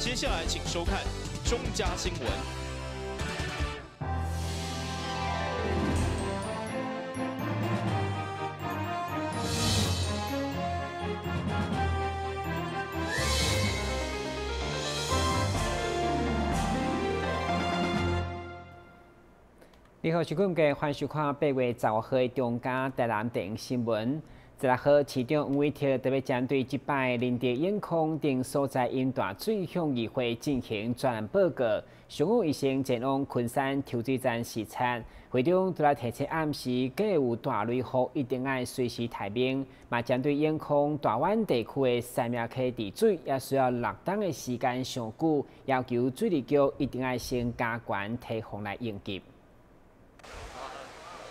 接下來請收看中嘉新聞。你好，是今日歡迎收看8月15號的中嘉台南電新聞。16號，市長黃偉哲特別針對這擺仁德永康等所在淹大水向議會進行專案報告。上午，伊先前往昆山抽水站視察，會中除了提出暗時閣有大雷雨，一定愛隨時待命。嘛，針對永康大灣地區的三峽溪治水，也需要6冬的時間上久，要求水利局一定愛先加懸堤防來應急。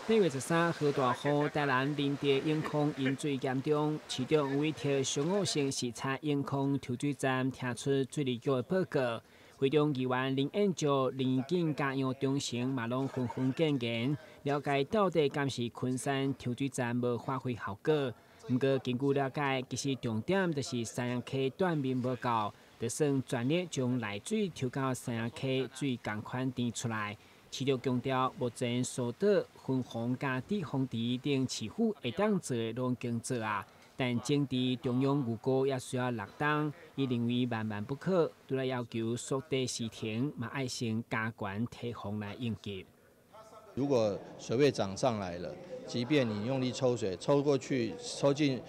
8月13號大雨，台南仁德永康淹水嚴重。市長黃偉哲上午先視察永康抽水站，聽出水利局的報告。會中議員林彦照、林景嘉、楊忠誠嘛攏紛紛建言，了解到底敢是昆山抽水站無發揮效果。毋過根據了解，其實重點就是三峽溪斷面無夠，就算全力將內水抽到三峽溪水仝款甜出來。市長強調，目前疏導、分洪佮滯洪池等市府會當做的攏已經做啊，但整治中央預估也需要6冬，伊認為萬萬不可，除了要求速地時停，嘛愛先加懸堤防來應急。如果水位漲上來了，即便你用力抽水，抽過去，抽進，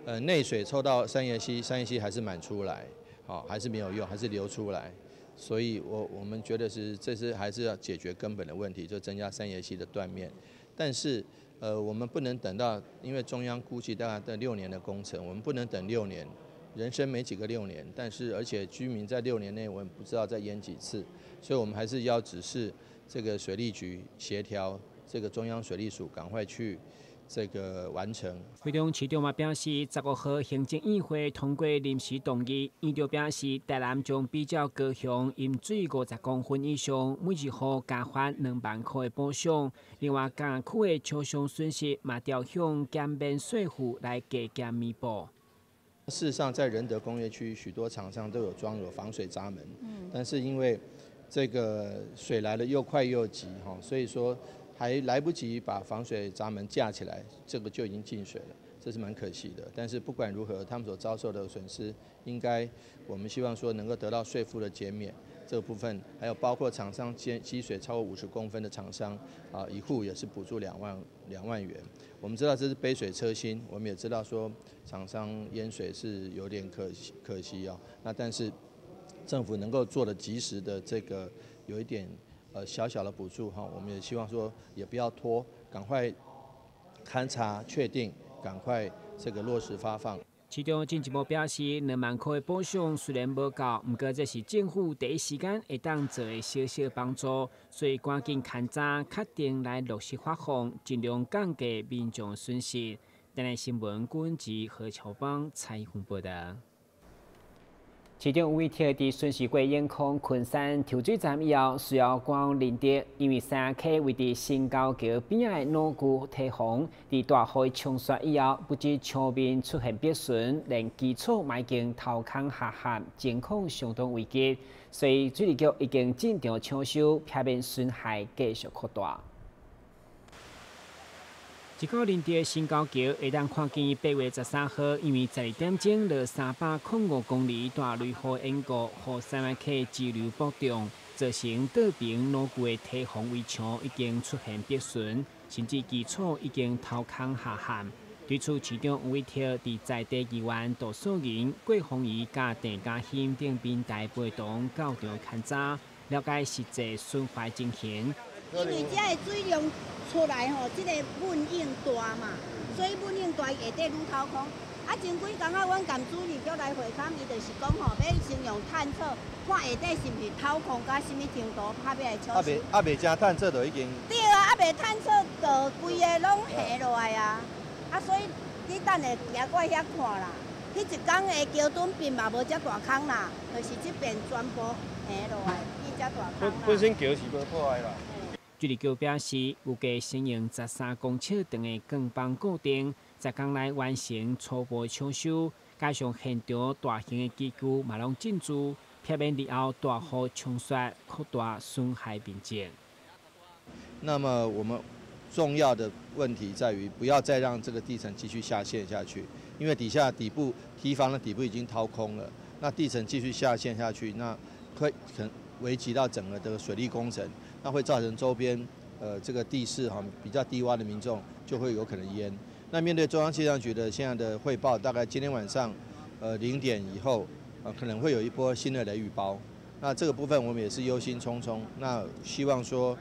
內水抽到三葉溪，三葉溪還是滿出來，好，還是沒有用，還是流出來。所以我們覺得是這次還是要解決根本的問題，就增加三葉溪的斷面。但是，我們不能等到，因為中央估計大概在6年的工程，我們不能等6年，人生沒幾個6年。但是，而且居民在6年內，我們不知道再淹幾次，所以我們還是要指示這個水利局協調這個中央水利署，趕快去這個完成。會中市長嘛表示，15號行政院會通過臨時動議，伊就表示台南將比照高雄淹水50公分以上，每一戶加發2萬塊的補償。另外，監區的廠商損失嘛調向減免稅負來加減彌補。事實上，在仁德工業區，許多廠商都有裝有防水閘門，但是因為這個水來得又快又急，哈，所以說還來不及把防水閘門架起來，這個就已經進水了，這是蠻可惜的。但是不管如何，他們所遭受的損失，應該我們希望說能夠得到稅負的減免這個部分，還有包括廠商積水超過50公分的廠商，啊，一戶也是補助2萬元。我們知道這是杯水車薪，我們也知道說廠商淹水是有點可惜哦。那但是政府能夠做的及時的這個有一點小小的補助哈，我們也希望說也不要拖，趕快勘查確定，趕快這個落實發放。市長進一步表示，2萬塊的補償雖然無夠，毋過這是政府第一時間會當做的小小幫助，所以趕緊勘查確定來落實發放，盡量降低民眾損失。台南新聞郭文吉何巧邦採訪報道。市長黃偉哲佇巡視過永康昆山抽水站以後，需要趕往仁德，因為三峽溪位佇新高橋邊仔的老舊堤防，佇大雨沖刷以後，不止牆面出現破損，連基礎嘛已經掏空下陷，情況相當危急。所以水利局已經進場搶修，避免損害繼續擴大。一個仁德新高橋會當看見8月13號，因為12點鐘落305公里大雷雨淹過，予三峽溪支流暴漲，造成倒平老舊的堤防圍牆已經出現破損，甚至基礎已經掏空下陷。對此，市長黃偉哲佇在地議員杜素仁、郭鳳儀佮鄭家興等平台陪同到場勘查，了解實際損壞情形。因為這个水量出來吼，這個穩應大嘛，所以穩應大下底愈掏空。啊，前幾工啊，阮共水利局來會勘，伊就是講吼，欲先用探測，看下底是毋是掏空到啥物程度，拍欲來搶修。啊未正探測就已經。對啊，啊未探測就規个攏下落來啊！啊，所以你等下行過遐看啦，彼一工的橋墩邊嘛無遮大空啦，就是這邊全部下落來，變遮大空啦。本身橋是無破壞啦。水利局表示，預計先用13公尺長的鋼棒固定，10工內完成初步搶修，加上現場大型的機具嘛攏進駐，避免日後大雨沖刷擴大損害面積。那麼我們重要的問題在於，不要再讓這個地層繼續下陷下去，因為底下底部堤防的底部已經掏空了，那地層繼續下陷下去，那會可能危及到整個的水利工程，那會造成周邊這個地勢哈比較低窪的民眾就會有可能淹。那面對中央氣象局的現在的匯報，大概今天晚上0點以後，可能會有一波新的雷雨包。那這個部分我們也是憂心忡忡，那希望說，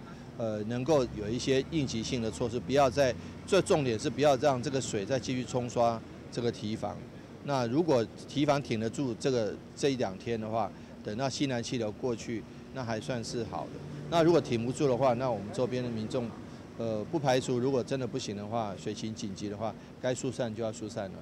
能夠有一些應急性的措施，不要再，最重點是不要讓這個水再繼續沖刷這個堤防。那如果堤防挺得住這一兩天的話，等到西南氣流過去，那還算是好的。那如果挺不住的話，那我們周邊的民眾，不排除如果真的不行的話，水情緊急的話，該疏散就要疏散了。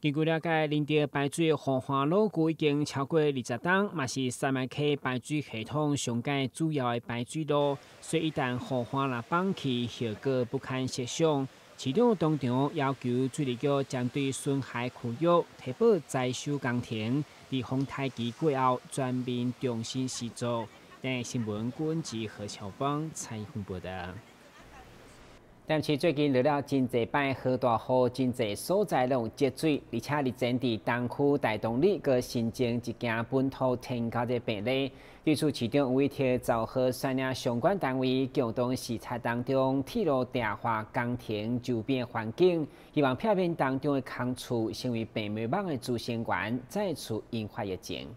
根據了解，仁德排水防旱老舊已經超過20冬，嘛是三麥溪排水系統上蓋主要的排水路，所以一旦雨旱若放棄，後果不堪設想。市長當場要求水利局針對損害區域提報災修工程，佇風台期過後全面重新施作。台新聞郭文何巧芳採訪報道。但是最近落了真濟擺好大雨，真濟所在攏有積水，而且日前佇東區大同里閣新增一件本土天狗的病例。對此，市長委託造河率領相關單位共同視察當中鐵路地下化工程周邊環境，希望避免當中的空厝成為病媒蚊的孳生源，再次引發疫情。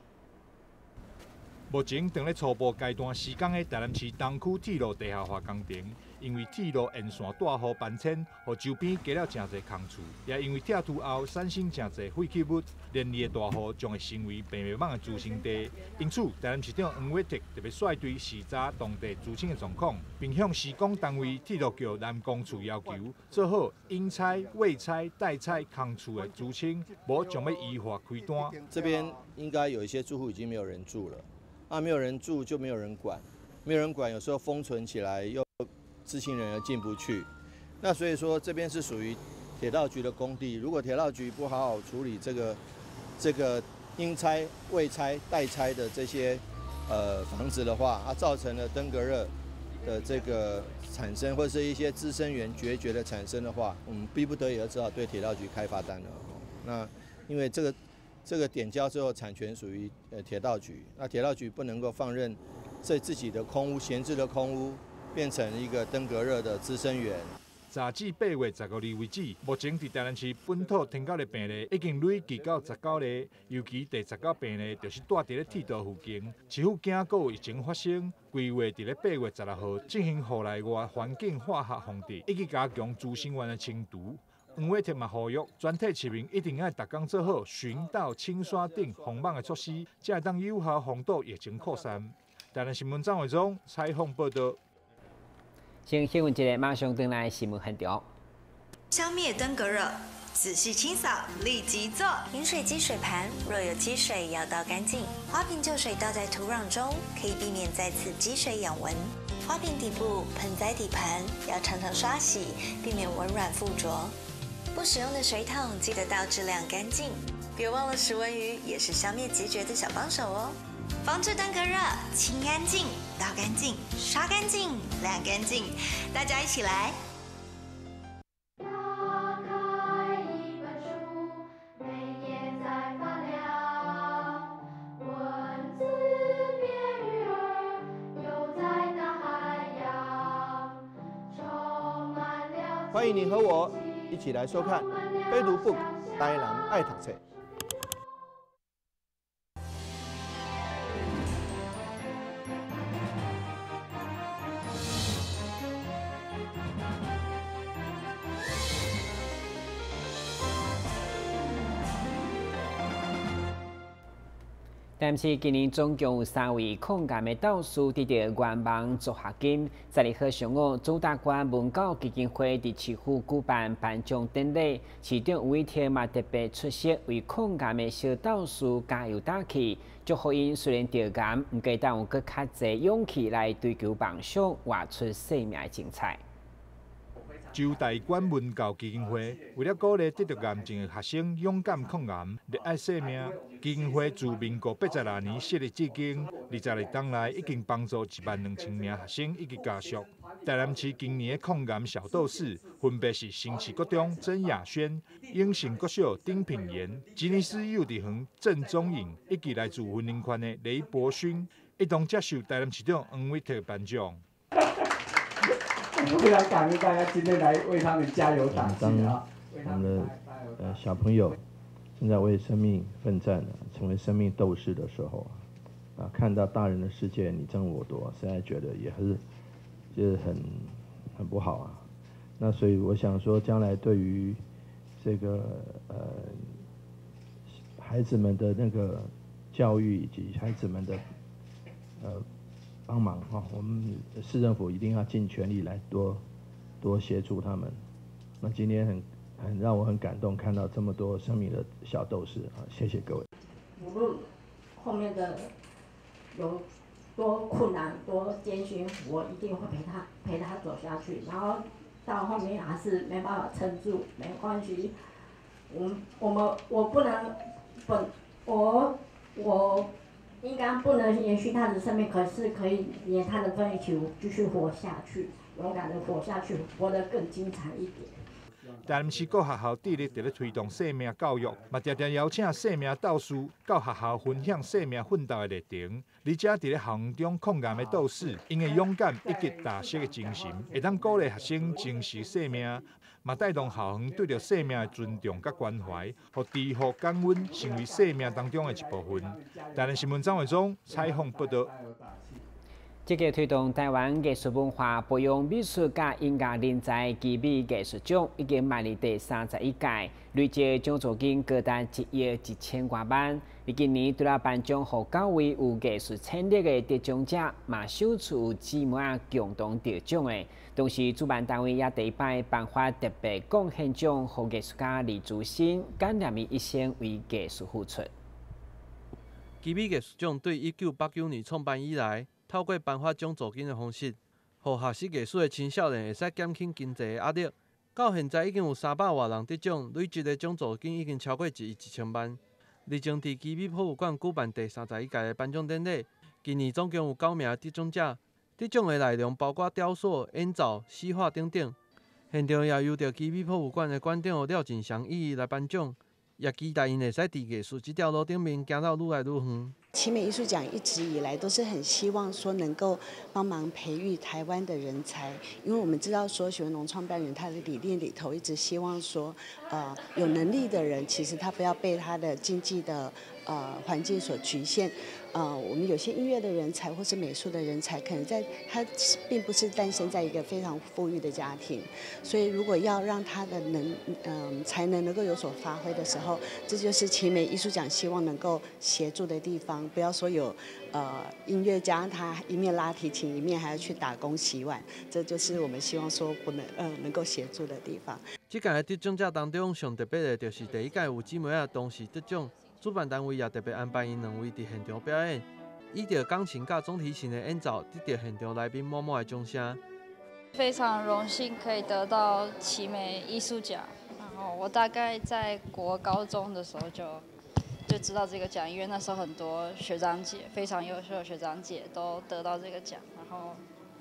目前正咧初步階段施工的台南市東區鐵路地下化工程，因為鐵路沿線大雨搬遷，予周邊加了誠濟空厝，也因為拆除後產生誠濟廢棄物，連日的大雨將會成為病媒蚊的孳生地。因此，台南市長黃偉哲特別率隊視察當地孳生的狀況，並向施工單位鐵路局南工處要求，做好應拆、未拆、待拆空厝的孳清，無將欲依法開單。這邊應該有一些住戶已經沒有人住了。啊，沒有人住就沒有人管，沒有人管，有時候封存起來又知情人又進不去，那所以說這邊是屬於鐵道局的工地，如果鐵道局不好好處理這個應拆、未拆、待拆的這些房子的話，啊，造成了登革熱的這個產生，或是一些孳生源決絕的產生的話，我們逼不得已要只好對鐵道局開罰單了。那因為這個點交之後，產權屬於鐵道局，那鐵道局不能夠放任這自己的空屋、閒置的空屋變成一個登革熱的孳生源。截至8月15日為止，目前佇台南市本土天狗的病例已經累計到19例，尤其第19病例就是住佇咧鐵道附近，市府驚閣有疫情發生，規劃佇咧8月16號進行戶內外環境化學防治，以及加強孳生源的清除。黃偉哲嘛呼籲全體市民一定愛逐工做好巡道、清刷等防蚊的措施，才會當有效防堵疫情擴散。台南新聞張偉忠採訪報道。先新聞一下，馬上轉來新聞現場。消滅登革熱，仔細清掃，立即做。飲水機水盤若有積水，要倒乾淨。花瓶舊水倒在土壤中，可以避免再次積水養蚊。花瓶底部、盆栽底盤要常常刷洗，避免蚊卵附着。不使用的水桶記得倒置晾乾淨。別忘了食蚊魚也是消滅孑孓的小幫手哦。防治登革熱，清乾淨、倒乾淨、刷乾淨、晾乾淨，大家一起來。打開一本書，每頁在發亮，文字變魚兒，游在大海洋，充滿了。歡迎你和我一起來收看《非讀 book 台南愛讀冊》。但是今年總共有3位抗癌的鬥士得到願望助學金。12號上午，祖大官文教基金會佇市府舉辦頒獎典禮，市長吳偉哲嘛特別出席，為抗癌的小鬥士加油打氣，祝福𪜶雖然得癌，毋過當有閣較濟勇氣來追求夢想，活出生命的精彩。一州大馆文教基金会为了鼓励得著癌症的学生勇敢抗癌、热爱生命，基金会自民国86年设立至今，22冬内已经帮助1万2千名学生以及家属。台南市今年的抗癌小斗士分别是新市国中曾雅萱、永成国小丁品言、吉尼斯幼稚园郑宗颖，以及来自云林县的雷伯勋，一同接受台南市长黄伟哲颁奖。我非常感恩大家今天来为他们加油打气啊！我们的小朋友正在为生命奋战，成为生命斗士的时候啊，看到大人的世界你争我夺，实在觉得也是就是很不好啊。那所以我想说，将来对于这个孩子们的那个教育以及孩子们的帮忙哈，我们市政府一定要尽全力来多多协助他们。那今天很让我很感动，看到这么多生命的小斗士啊，谢谢各位。无论后面的有多困难、多艰辛，我一定会陪他走下去。然后到后面还是没办法撑住，没关系。我我们我不能不我我。应该不能延续他的生命，可是可以连他的份一起继续活下去，勇敢的活下去，活得更精彩一点。台南市各学校致力伫咧推动生命教育，嘛定定邀请生命斗士到学校分享生命奋斗的历程。而且伫咧校园中抗癌的斗士，𪜶的勇敢以及踏实的精神，会当鼓励学生珍惜生命，嘛带动校园对著生命的尊重佮关怀，予知福感恩成为生命当中的一部分。台南新闻张伟忠采访报道。积极推动台湾艺术文化，培养美术佮音乐人才，奇美艺术奖已经迈入第31届，累计奖助金高达1亿1千外万。而今年除了颁奖予九位有艺术潜力的得奖者，嘛首次有姊妹仔共同得奖的。同时，主办单位也第一摆颁发特别贡献奖，予艺术家李竹新，感念伊一生为艺术付出。奇美艺术奖对1989年创办以来，透过颁发奖助金的方式，予学习艺术的青少年会使减轻经济的压力。到现在已经有300外人得奖，累积的奖助金已经超过1亿1千万。日前伫奇美博物馆举办第31届的颁奖典礼，今年总共有九名得奖者，得奖的内容包括雕塑、演奏、诗画等等。现场也由著奇美博物馆的馆长廖锦祥一一来颁奖，也期待𪜶会使伫艺术这条路顶面行到愈来愈远。奇美艺术奖一直以来都是很希望说能够帮忙培育台湾的人才，因为我们知道说许文龙创办人他的理念里头一直希望说，有能力的人其实他不要被他的经济的环境所局限，我们有些音乐的人才或是美术的人才，可能在他并不是诞生在一个非常富裕的家庭，所以如果要让他的才能能够有所发挥的时候，这就是奇美艺术奖希望能够协助的地方。不要说有音乐家，他一面拉提琴，一面还要去打工洗碗，这就是我们希望说不能能够协助的地方。这届的得奖者当中，上特别的就是第一届有姊妹仔同时得奖，主办单位也特别安排𪜶两位伫现场表演，以著钢琴佮中提琴的演奏，得到现场来宾满满的掌声。非常荣幸可以得到奇美艺术奖，然后我大概在国高中的时候就知道这个奖，因为那时候很多学长姐非常优秀的学长姐都得到这个奖，然后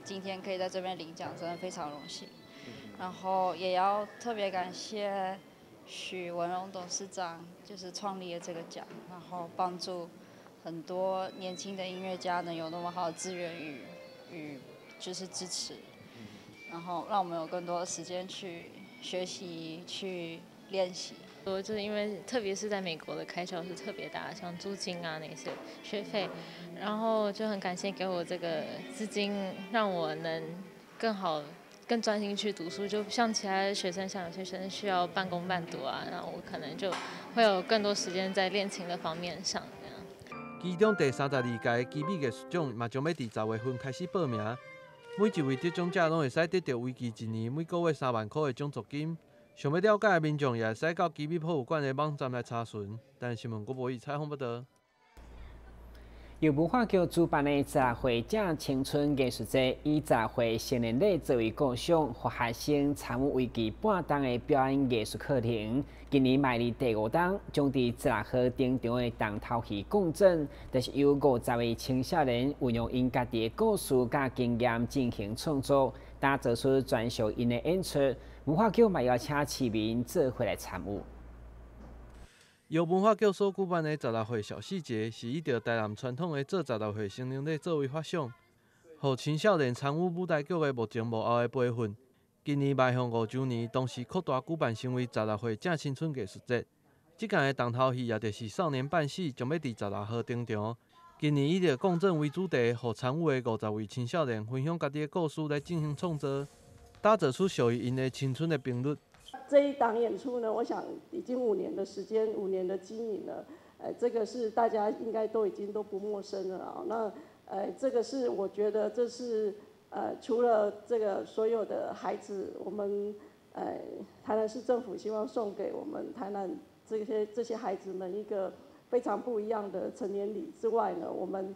今天可以在这边领奖，真的非常荣幸。然后也要特别感谢许文龙董事长，就是创立了这个奖，然后帮助很多年轻的音乐家能有那么好的资源与就是支持，然后让我们有更多的时间去学习、去练习。我就是因为特别是在美国的开销是特别大，像租金啊那些学费，然后就很感谢给我这个资金，让我能更好、更专心去读书。就像其他的学生，像有些学生需要半工半读啊，那我可能就会有更多时间在练琴的方面上。这样。其中第32届的奇美艺术奖嘛，将欲伫10月份开始报名，每一位得奖者拢会使得著为期一年、每个月3万箍的奖助金。想欲了解的民众也会使到奇美博物馆的网站来查询。台南新闻郭博义采访报道。由文化局主辦的十六歲正青春藝術節，以十六歲成年禮作為構想，予學生參與為期半冬的表演藝術課程。今年邁入第五冬，將佇16號登場的重頭戲共振，就是由50位青少年運用𪜶家己的故事佮經驗進行創作，打造出專屬𪜶的演出。文化局嘛邀請市民做伙來參與。由文化局所舉辦的十六歲小戲節，是以著台南傳統的做十六歲成年禮作為發想，予青少年參與舞台劇的幕前幕後的培訓。今年邁向5週年，同時擴大舉辦成為十六歲正青春藝術節。這屆的重頭戲，也就是少年扮戲，將欲佇16號登場。今年以著共振為主題，予參與的50位青少年分享家己的故事來進行創作，打造出屬於𪜶的青春的頻率。這一檔演出呢，我想已經5年的時間，5年的經營了，這個是大家應該都已經都不陌生了啊。那，這個是我覺得這是，除了這個所有的孩子，我們，台南市政府希望送給我們台南這些孩子們一個非常不一樣的成年禮之外呢，我們，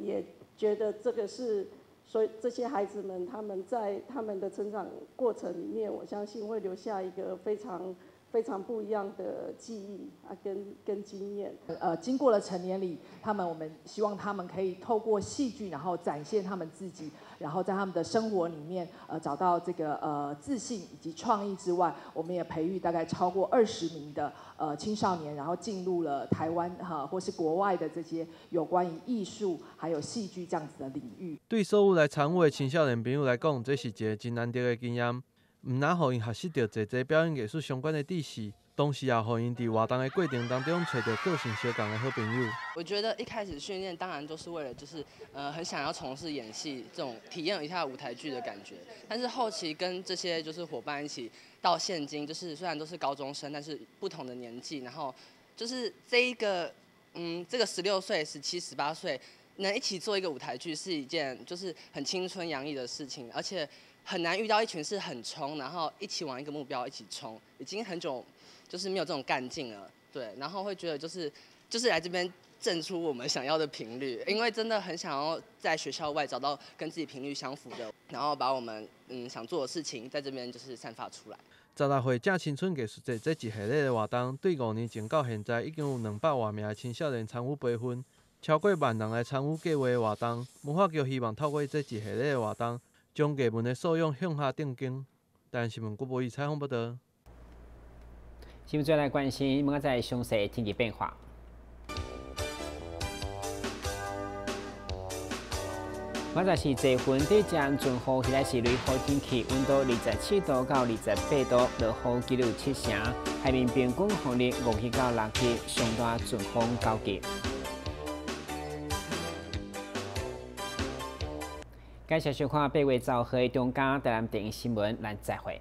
也覺得這個是。所以這些孩子們，他們在他們的成長過程裡面，我相信會留下一個非常非常不一樣的記憶啊，跟經驗。經過了成年禮，我們希望他們可以透過戲劇，然後展現他們自己，然後在他們的生活裡面，找到這個自信以及創意之外，我們也培育大概超過20名的青少年，然後進入了台灣哈或是國外的這些有關於藝術還有戲劇這樣子的領域。對所有來參與的青少年朋友來講，這是一個真難得的經驗。毋但予𪜶學習著濟濟表演藝術相關的知識，同時也予𪜶佇活動的過程當中揣著個性相仝的好朋友。我覺得一開始訓練當然都是為了就是很想要從事演戲這種體驗一下舞台劇的感覺，但是後期跟這些就是夥伴一起到現今，就是雖然都是高中生，但是不同的年紀，然後就是這一個這個16歲、17、18歲能一起做一個舞台劇是一件就是很青春洋溢的事情，而且很難遇到一群是很衝，然後一起往一個目標一起衝，已經很久就是沒有這種幹勁了，對，然後會覺得就是來這邊掙出我們想要的頻率，因為真的很想要在學校外找到跟自己頻率相符的，然後把我們想做的事情在這邊就是散發出來。16歲正青春藝術節這一系列的活動，對5年前到現在已經有200外名的青少年參與培訓，超過1萬人來參與計畫的活動。文化局希望透過這一系列的活動，將藝文的素養向下定經。台南新聞郭博義採訪報導。新聞再來關心，明仔載詳細天氣變化。明仔載是濟雲底將陣雨，彼個是雷雨天氣，溫度27度到28度，落雨幾率7成。海面平均風力5級到6級，上大陣風9級。感謝收看8月10號的中嘉台南電視新聞，咱再會。